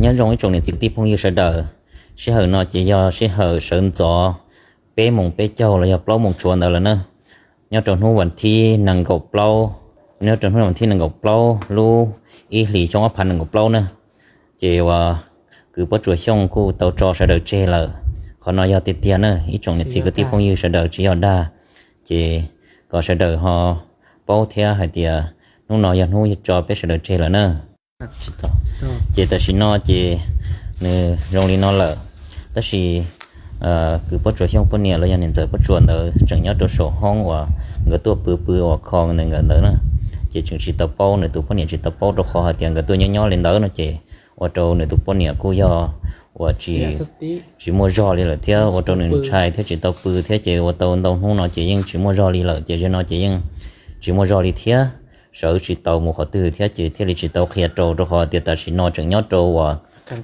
Nyob zoo ib tsoom niam txiv kwv tij phooj ywg sawv daws, sij hawm no ces yog sij hawm sawv ntxov peb moos peb caug los yog plaub moos tsuav ntawd lawm na. Nyob rau hnub vas thib nees nkaum plaub, nyob rau hnub vas thib nees nkaum plaub lub ib hlis xyoo ob phav nees nkaum plaub na, ces uas kwv Pob Tsuas Xyooj kuj tau tso sawv daws tseg lawm. Qhov no yog tiag tiag na ib tsoom niam txiv kwv tij phooj ywg sawv daws, tsis yog dag, ces kom sawv daws ho paub thiab hais tias hnub no yog hnub tso peb sawv daws tseg lawm na. Ces tam sim no ces nws zoo li no lawm, tab sis kwv Pob Tsuas Xyooj poj niam los yog niam ntxawm Pob Tsuas ntawd tseem nyob rau saum hoob uas nkawd tuaj pw pw uas kho nkawd ntawd na, ces tseem tsis tau paub, nws tus poj niam tsis tau paub rau qhov hais tias nkawd tuaj nyob nyob li ntawd no ces ua rau nws tus poj niam kuj yog uas tsis muaj zog li lawm thiab ua rau nws ntshai thiab tsis tau pw thiab ces ua tau ntau hnub no ces yeej tsis muaj zog li lawm ces zaum no ces yeej tsis muaj zog li thiab, sawv tsis tau mus qhov twg thiab ces thiaj li tsis tau qhia rau, rau qhov tias tam sim no tseem nyob rau uas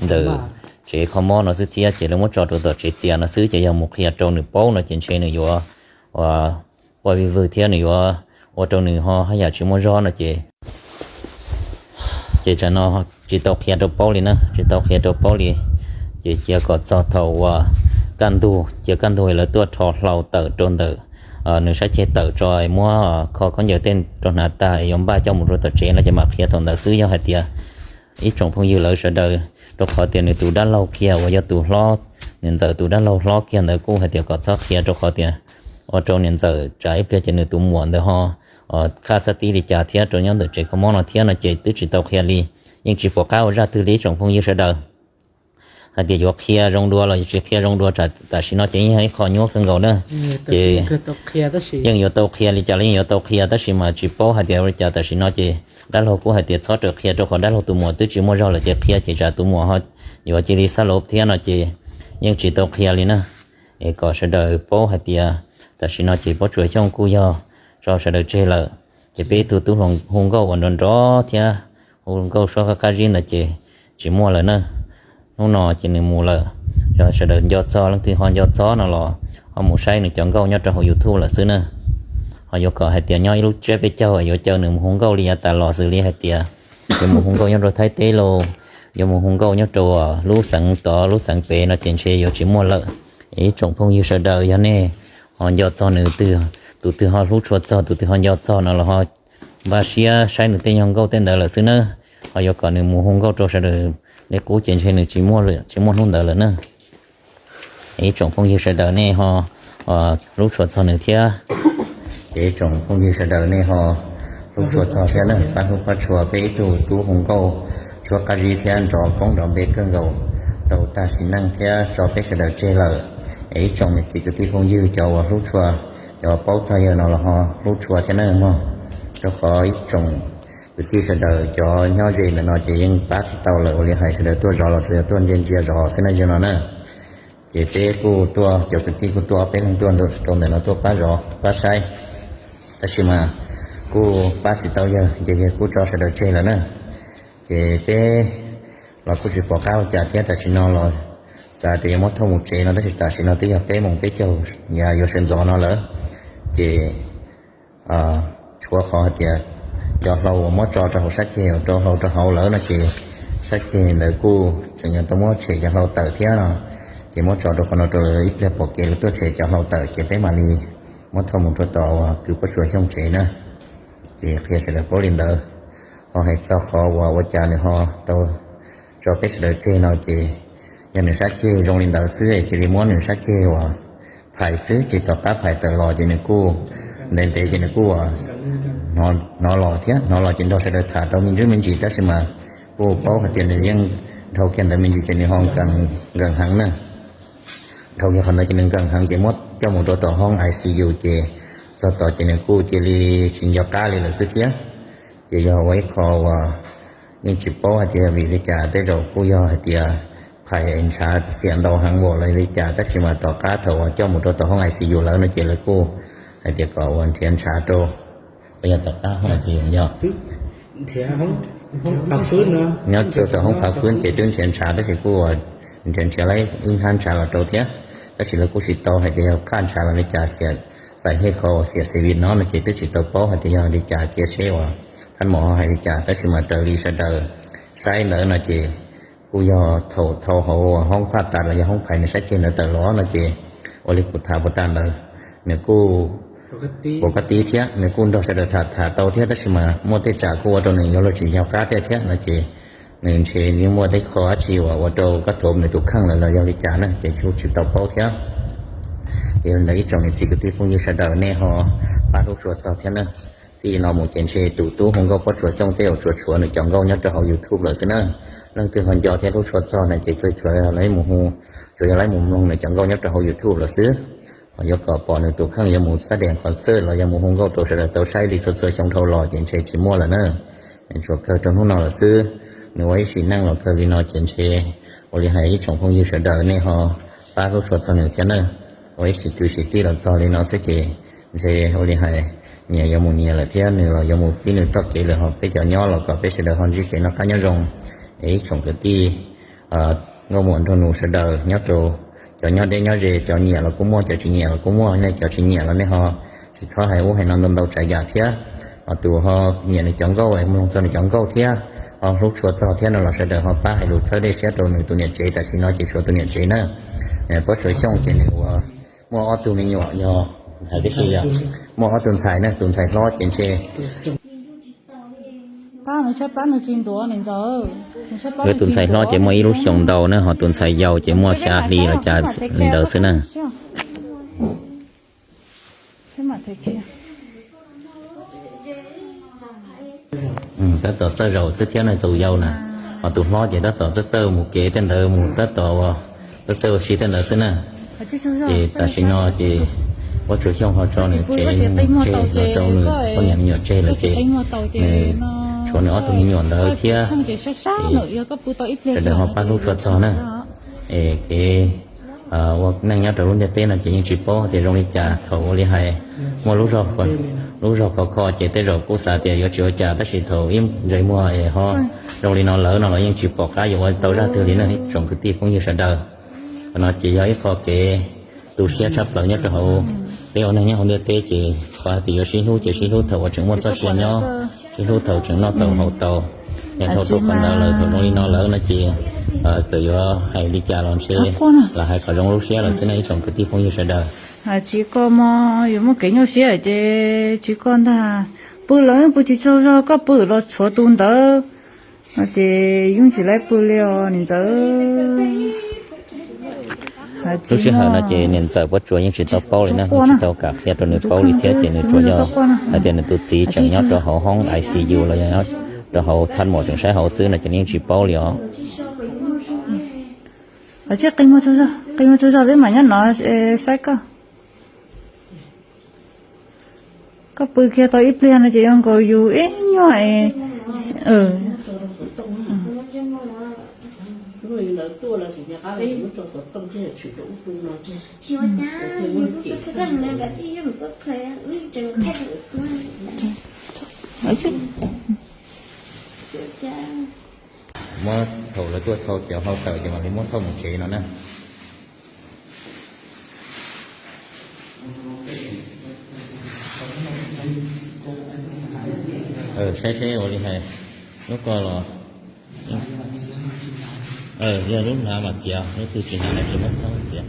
ntawm tsev kho mob no xwb thiab ces lawv muab tso rau tom tsev txias no xwb ces yog mus qhia rau nws paub no ces ntshe nws yuav ua vij vwg thiab nws yuav ua rau nws ho haj yam tsis muaj zog no ces ces tam sim no tsis tau qhia rau paub li na, tsis tau qhia rau paub li. Ces cia kom txog thaum uas kaj ntug, cia kaj ntug lawv tuaj rho hlau tawm rau ntawm nws sab ceg tawm tso, muab kho khaub ncaws tej rau hnav tag yuav npaj coj mus rau tom tsev no ces mam qhia thaum ntawd xwb. Yog hais tias ib tsoom phooj ywg lawv sawv daws, rau qhov tias nws tus dab laug kiag uas yog tus hlob, niam ntxawm tus dab laug hlob kiag ntawd kuj hais tias kom txhob qhia rau qhov tias ua rau niam ntxawm tsam ib pliag ces nws tus muam ntawd ho qhaj xab tib li cas thiab rau nyob ntawm tsev kho mob no thiab no ces twb tsis tau qhia li. Yeej tsis pom qab ua zaj twg li ib tsoom phooj ywg sawv daws, hais tias yuav qhia zoo dua los tsis qhia zoo dua, tam sim no ces yeej yog ib qho nyuaj kawg nkaus na. Ces yeej yuav tau qhia li cas los yeej yuav tau qhia tab sis mas tsis paub hais tias ua li cas. Tam sim no ces dab laug kuj hais tias txhob rawm qhia rau qhov dab laug tus muam twb tsis muaj zog lawm ces qhia ces tsam tus muam ho yuav cia li xab lov thiab no ces yeej tsis tau qhia li na. Es kom sawv daws paub hais tias tam sim no ces Pob Tsuas Xyooj kuj yog tso sawv daws tseg lawm, ces peb ib tug tub hluas hu nkauj uas nrov nrov thiab hu nkauj suab qab qab zib ntawd ces tsis muaj lawm na. Hnub no ces nws mus lawm. Yog sawv daws nco txog, leej twg ho nco txog no los ho mus saib nws cov nkauj nyob rau hauv YouTube lawm xwb na. Ho yuav kom hais tias nyob ib lub tsiab peb caug yuav caw nws mus hu nkauj li yav tas los xws li hais tias yuav mus hu nkauj nyob rau Thaib teb los yuav mus hu nkauj nyob rau lub xeev tod lub xeev pem no ces ntshe yuav tsis muaj lawm. Ib tsoom phooj ywg sawv daws, yog nej ho nco txog nws, tus twg ho hlub tshua txog, tus twg ho nco txog no los ho npaj siab saib nws tej nyuag nkauj tej ntawd lawm xwb na. Ho yuav kom nws mus hu nkauj rau sawv daws li qub ces ntshe nws tsis muaj hnub ntawd lawm na. Ib tsoom phooj ywg sawv daws nej ho hlub tshua txog nws thiab. Ces ib tsoom phooj ywg sawv daws nej ho hlub tshua txog thiab na, pab hlub pab tshua peb ib tug tub hu nkauj suab qab zib thiab nrov koob nrov npe kawg nkaus, tau tag sim neej thiab tso peb sawv daws tseg lawm. Es ib tsoom niam txiv kwv tij phooj ywg cov uas hlub tshua, cov paub txog yawg no los ho hlub tshua thiab na mog, rau qhov ib tsoom kwv tij sawv daws cov nyob ze ntawm no ces yeej pab tsis tau lawm, ua li hais sawv daws tuaj zov los tsuas yog tuaj ntsia ntsia zov xwb na yog no na. Ces peb kuj tuaj, cov kwv tij kuj tuaj ob peb leeg tuaj rau ntawm no tuaj pab zov pab saib, tab sis mas kuj pab tsis tau yawg ces yawg kuj tso sawv daws tseg lawm na. Ces peb los kuj tsis pom qab ua cas thiab, tam sim no los xav tias yuav muab thauj mus tsev no tab sis tam sim no twb yog peb moos peb caug, yav yuav sawv ntxov no lawm. Ces tshuav qhov hais tias cov hlau uas muab tso rau hauv sab ceg, rau hlau rau hauv lawm no ces sab ceg ntawd kuj tseem yuav tau muab tshem cov hlau tawm thiab no, ces muab tso rau qhov no rau lawv ib pliag pom kev lawv tuaj tshem cov hlau tawm ces peb mam li muab thauj mus rau tom uas kwv Pob Tsuas Xyooj tsev na. Ces qhia sawv daws paub li ntawd. Ho hais txog qhov uas ua cas nws ho tau tso peb sawv daws tseg no ces yog nws sab ceg zoo li ntawd xwb, cia li muab nws sab ceg uas phais xwb, ces tom qab phais tawm los ces nws kuj ntev ntev ces nws kuj uas hnov los thiab, hnov los ces nrog sawv daws tham tau me ntsis me ntsis, tab sis mas kuj paub hais tias nws yeej dhau kiag ntawd me ntsis ces nws ho nkees heev na. Dhau kiag qhov ntawd ces nws nkees heev ces muab coj mus rau tom hoob I C U ces txog tod ces nws kuj cia li tsis nco qab li lawm xwb thiab. Ces yog ua ib qho uas yeej tsis paub hais tias yog vim li cas, tej zaum kuj yog hais tias phais ntshav xiam ntau heev npaum los li cas, tab sis mas tom qab thaum uas coj mus rau tom hoob I C U lawm no ces lawv kuj hais tias kom uas nrhiav ntshav rau, uas yog tom qab hoob I C U yog nyob rau tom hoob phav fwb ces twb nrhiav ntshav tab sis kuj uas nrhiav nrhiav lawm ib hnab ntshav los rau thiab, tab sis lawv kuj tsis tau hais tias yog qhaj ntshav los li cas, xav hej qhov uas xiam xis vim no no ces twb tsis tau paub hais tias yog li cas, cia seb uas phab mos ho hais li cas, tab sis mas raws li sawv daws saib ntawd no ces kuj Kuj yog thaum thaum hauv hoob phaj tas los yog hoob phais nws saib ceg ntawd tawm los no ces ua li kuv tham puas tas ntawd, nws kuj, kuv koj tib thiab nws kuj nrog sawv daws tham tham tau thiab, tab sis mas muaj tej tsam kuj ua rau nws yuav luag tsis nco qab tej thiab no ces nws ntshe yeej muaj tej qho dab tsi uas ua rau koj thuam nws tus kheej lawm los yog li cas na ces kuj tsis tau paub thiab. Ces yog li ntawd ib tsoom niam txiv kwv tij phooj ywg sawv daws nej ho pab hlub tshua txog thiab na. Txij no mus ces ntshe tus tub hu nkauj Pob Tsuas Xyooj tej zaum tsuas tshuav nws cov nkauj nyob rau hauv YouTube lawm xwb na. Leej twg ho nco thiab hlub tshua txog na ces tsuas yog lawv mus hu, tsuas yog lawv mus mloog nws cov nkauj nyob rau hauv YouTube lawm xwb. Ho yuav kom pom nws tus kheej yuav mus xab dees qhov xwb los yog mus hu nkauj rau sawv daws tau saib li txhua txhua xyoo dhau los ces ntshe tsis muaj lawm na. Tsuas kawg rau hnub no lawm xwb. Nws ua ib sim neej los kawg li no ces ntshe ua li hais ib tsoom phooj ywg sawv daws nej ho pab hlub tshua txog nws thiab na. Ua ib sim kwv sim tij los txog li no xwb ces ntshe ua li hais nyias yuav mus nyias lawm thiab nws los yuav mus pib nws txoj kev lawm, ho peb cov nyob los kom peb sawv daws ho ntsib kev noj qab nyob zoo. Es ib tsoom kwv tij nkauj muam nraug nus sawv daws nyob rau cov nyob deb nyob ze, cov nyiam los kuj muaj, cov tsis nyiam los kuj muaj. Nej cov tsis nyiam los nej ho tsis txhob hais ub hais no ntau ntau tsav yam thiab. Ho tus ho nyiam nws cov nkauj es mloog txog nws cov nkauj thiab ho hlub tshua txog thiab no los sawv daws ho pab hais lus txhawb dej siab rau nws tus niam tsev tam sim no ces tshuav tus niam tsev na. Pob Tsuas Xyooj ces nws ua muaj ob tug me nyuam yog hais tib si yog muaj ob tug ntxhais na, tus ntxhais hlob ces ntshe, tus ntxhais hlob ces muaj ib lub xyoos ntau na, ho tus ntxhais yau ces muaj xya hli los cas li ntawd xwb na. Tab tom txawj zaum xwb thiab na tus yau na, ho tus hlob ces tab tom txawj txawj mus kev tej ntawd, mus tab tom ua, txawj txawj ua si tej ntawd xwb na. Ces tam sim no ces Pob Tsuas Xyooj ho tso nws tsev mus tseg los rau nws poj niam me nyuam tseg lawm ces nws tshuav nws ob tug me nyuam ntawd thiab. Sawv daws ho pab hlub tshua txog na. Es kev ua neej nyob rau lub ntiaj teb no ces yeej tsis paub tias zoo li cas, thaum ua li hais muaj lub zog khov kho ces tej zaum kuj xav tias yuav tsis ua cas, tab sis thaum ib ntsais muag es ho zoo li no lawm no los yeej tsis pom qab yuav ua tau zaj twg li na ib tsoom kwv tij phooj ywg sawv daws. Qhov no ces yog ib qho kev tu siab tshaj plaws nyob rau hauv peb ua neej nyob hauv ntiaj teb ces qhov hais tias yuav sib hlub ces sib hlub thaum uas tseem muaj txoj sia nyob, sib hlub thaum tseem noj tau haus tau. Yog dhau tuaj qhov ntawd lawm, thaum zoo li no lawm no ces txawm yuav hais li cas los ntshe lam hais kom zoo lub siab lawm xwb na ib tsoom kwv tij phooj ywg sawv daws. Tsis koj mog, yuav muaj kev nyuaj siab ces tsis koj ntag. Pw los pw tsis tsaug zog, koj pw los tshuav tus ntawd no ces yeej tsis laib pw li os niam ntxawm. Lub sij hawm no ces niam ntxawm Pob Tsuas yeej tsis tau paub li na, yeej tsis tau kam qhia rau nws paub li thiab ces nws tsuas yog hais tias nws tus txiv tseem nyob rau hauv hoob I C U los yog nyob rau hauv thaj maum tseem saib hauv xwb no ces nws yeej tsis paub li os. Qi qi mus tsaug zog peb mam nyob no saib koj. Koj pw kiag tau ib pliag no ces yuav nkaus yus ib nyuag es. Muab thaum lawv tuaj thau cov hlau tawm ces mam li muab thauj mus tsev no na. Saib seb ua li hais, lub ko los, yog lub hnav mas txiav, lub twg tsis hnav no tsis muab txhob txiav.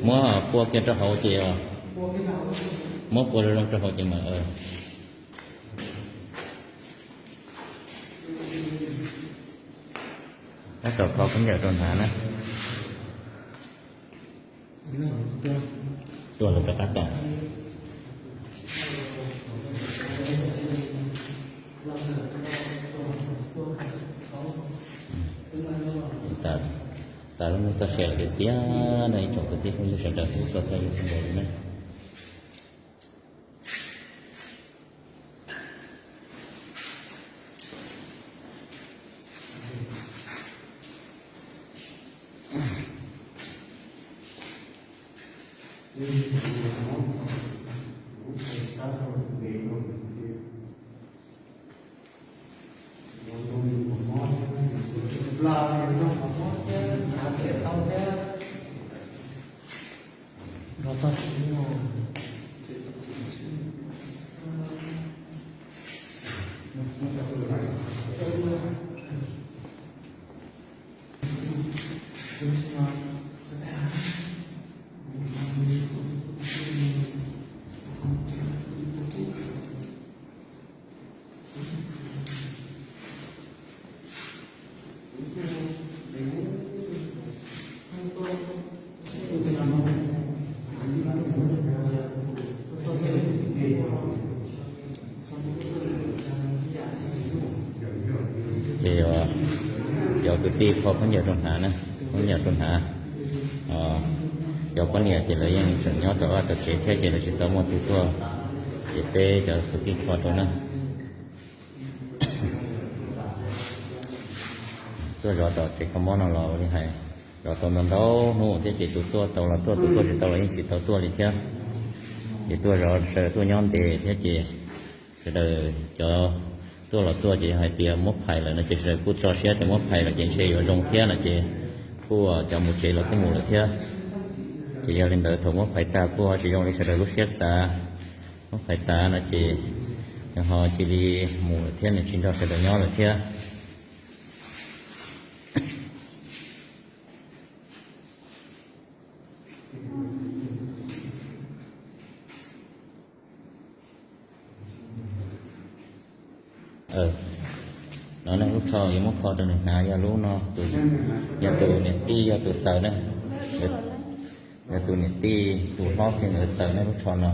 Muab pua kiag rau hauv ces, muab pua zoo zoo rau hauv ces mas. Tab tom kho khaub ncaws rau hnav na. Tuaj lawv rov qab tau. Tas lub neej txoj sia lawm tiag tiag no ib tsoom kwv tij phooj ywg sawv daws, hlub tshua txog yus sawv daws li na. Ces cov kwv tij kho khaub ncaws rau hnav na, khaub ncaws rau hnav. Cov poj niam ces lawv yeej tseem nyob rau vaj rau tsev thiab ces lawv tsis tau muaj tus tuaj, ces peb cov kwv tij kho rau na. Tuaj zov tom tsev kho mob no los li hais, zov tau ntau ntau hnub thiab ces tus tuaj tau los tuaj, tus tuaj tsis tau los yeej tsis tau tuaj li thiab. Ces tuaj zov sawv daws tuaj nyob ntev thiab ces sawv daws cov tuaj los tuaj ces yog hais tias muab phais lawm no ces sawv daws kuj tso siab tias muab phais lawm ces ntshe yuav zoo thiab no ces kuj cov mus tsev los kuj mus lawm thiab. Ces yog li ntawd thaum muab phais tag kuj ho tsis zoo li sawv daws lub siab xav. Muab phais tas no ces nws ho cia li mus lawm thiab, nws tsis nrog sawv daws nyob lawm thiab. No nej lub tsho yuav muab kho rau nws hnav yog lub no, yog tus niam tij yog tus xaws na, yog tus niam tij tus hlob kiag ntawd xaws na lub tsho no.